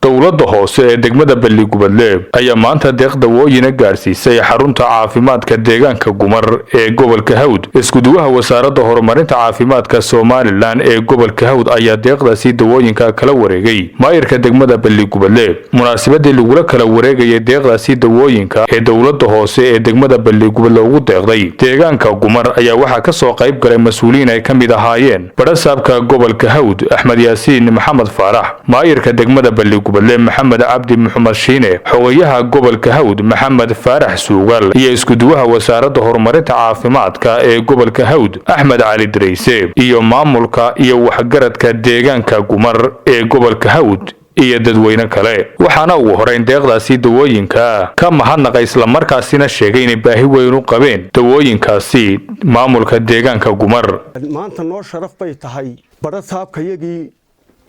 Dowladda hoose ee degmada Balligubadle ayaa maanta deeq dawooyina gaadhsiisay xarunta caafimaadka deegaanka Gumar ee gobolka Hawd. Iskuduwaha Wasaaradda Horumarinta Caafimaadka Somaliland ee gobolka Hawd ayaa deeqdaasi dawooyinka kala wareegay maayirka degmada Balligubadle. Munaasabadii lagula kala wareegayay deeqdaasi dawooyinka ee dowladda hoose ee degmada Balligubadle ugu deeqday deegaanka Gumar ayaa waxaa ka soo qayb galay mas-uuliyiin ay ka mid ahaayeen badhasaabka gobolka Hawd Axmed Yaasiin Maxamed Faarax, maayirka degmada Balligubadle Maxamed Cabdi Maxamed Shiine, xogayaha gobolka Hawd Maxamed Faarax Suugal iyo iskuduwaha Wasaaradda Horumarinta Caafimaadka ee gobolka Hawd Axmed Cali Dareyse iyo maamulka iyo waxgaradka deegaanka Gumar ee gobolka Hawd iyo dadweyne kale. Waxaana ugu horeyn deeqdaasi dawooyinka ka mahadnaqay, islamarkaasina sheegay inay baahi weyn u qabeen dawooyinkaasi maamulka deegaanka Gumar. Maanta noo sharaf bay tahay badhasaabkayagii,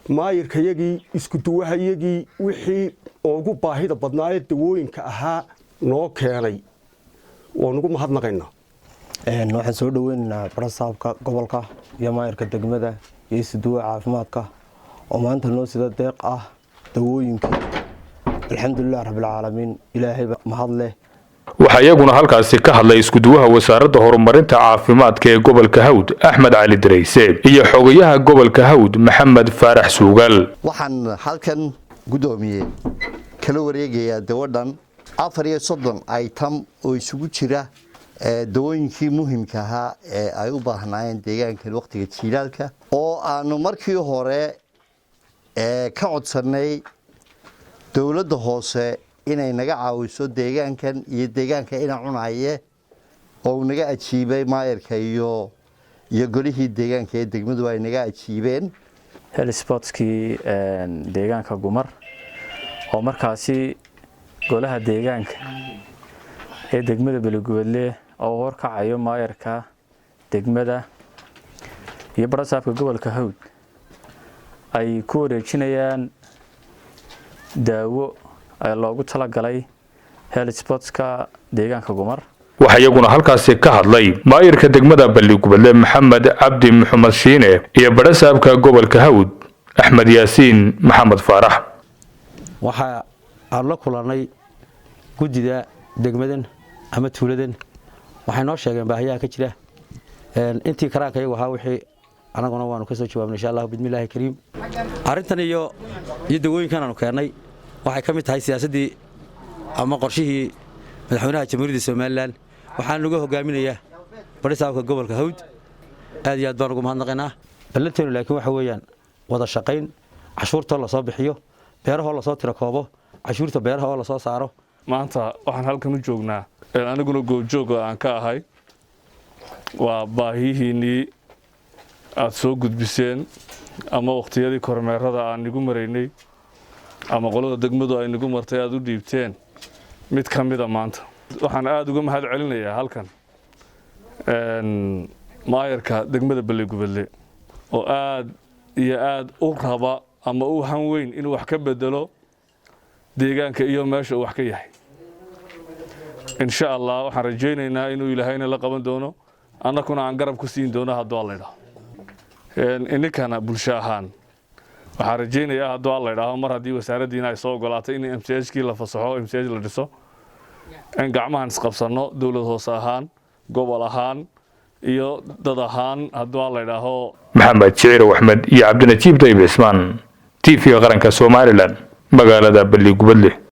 maayirkayagii, iskuduwahayagii wixii ugu baahida badnaayee dawooyinka ahaa noo keenay. Waanugu mahadnaqaynaa. Waxaan soo dhaweynaynaa badhasaabka gobolka iyo maayirka degmada iyo isuduwaha caafimaadka oo maanta noo sida deeq ah dawooyinkii. Alxamdulilah rabbilcaalamiin, ilaahayba mahad leh. Waxaa iyaguna halkaasi ka hadlay iskuduwaha Wasaaradda Horumarinta Caafimaadka ee gobolka Hawd Axmed Cali Dareyse iyo xogayaha gobolka Hawd Maxamed Faarax Suugal. Waxaan halkan, guddoomiye, kala wareegayaa dawadhan 34 item oo isugu jira dawooyinkii muhimka ahaa ee ay u baahnaayeen deegaankan wakhtiga jiilaalka, oo aanu markii hore ka codsannay dowladda hoose inay naga caawiso deegaankan iyo deegaanka ina cunaye, oo uu naga ajiibay maayarka iyo golihii deegaanka ee degmadu ay naga ajiibeen. Health postkii deegaanka Gumar oo markaasi golaha deegaanka ee degmada Beligubadle oo horkacayo maayarka degmada iyo barasaabka gobolka Hawd ay ku wareejinayaan daawo loogu talagalay health postka deegaanka Gumar. Waxaa iyaguna halkaasi ka hadlay maayirka degmada Balligubadle Maxamed Cabdi Maxamed Shiine iyo badhasaabka gobolka Hawd Axmed Yaasiin Maxamed Faarax. Waxa aan la kulannay guddida degmadan ama tuuladan. Waxay noo sheegeen baahiyaha ka jira. Intii karaanka iyagu ahaa wixii anaguna waanu ka soo jawaabnay, insha Allah bismillaahi kariim. Arrintan iyo dawooyinkan aanu keennay waxay ka mid tahay siyaasaddii ama qorshihii madaxweynaha Jamhuuriyadda Somaliland. Waxaan lagu hogaaminayaa badhasaabka gobolka Hawd. Aad iyo aad baan ugu mahadnaqaynaa ballanteenu. Laakiin waxa weeyaan wada shaqayn, cashuurtoo lasoo bixiyo, beerahoo lasoo tirakoobo, cashuurta beeraha oo lasoo saaro. Maanta waxaan halkan u joognaa, aniguna goobjooga aan ka ahay, waa baahiyihiinnii aad soo gudbiseen ama wakhtiyadii kormeerada aan igu maraynay ama qolada degmadu ay nagu martay aad u dhiibteen mid ka mida. Maanta waxaan aada uga mahad celinayaa halkan maayarka degmada Balligubadle oo aad iyo aad u raba ama u han weyn inuu wax ka bedelo deegaanka iyo meesha uu wax ka yahay. Insha Allah waxaan rajaynaynaa inuu Ilaahayna la qaban doono, annakuna aan garab ku siin doono hadduu Alla idhaho. Ininkana bulsho ahaan waxaan rajaynayaa, hadduu Alla idhaaho, mar haddii wasaaraddiina ay soo ogolaatay in MCH kii la fasaxo, MCH la dhiso, in gacmahan isqabsanno, dowlad hoose ahaan, gobol ahaan iyo dad ahaan, hadduu Alla idhaaho. Maxamed Jicirow Axmed iyo Cabdinajiib Dayib Cismaan, TV-ga Qaranka Somaliland, magaalada Balligubadle.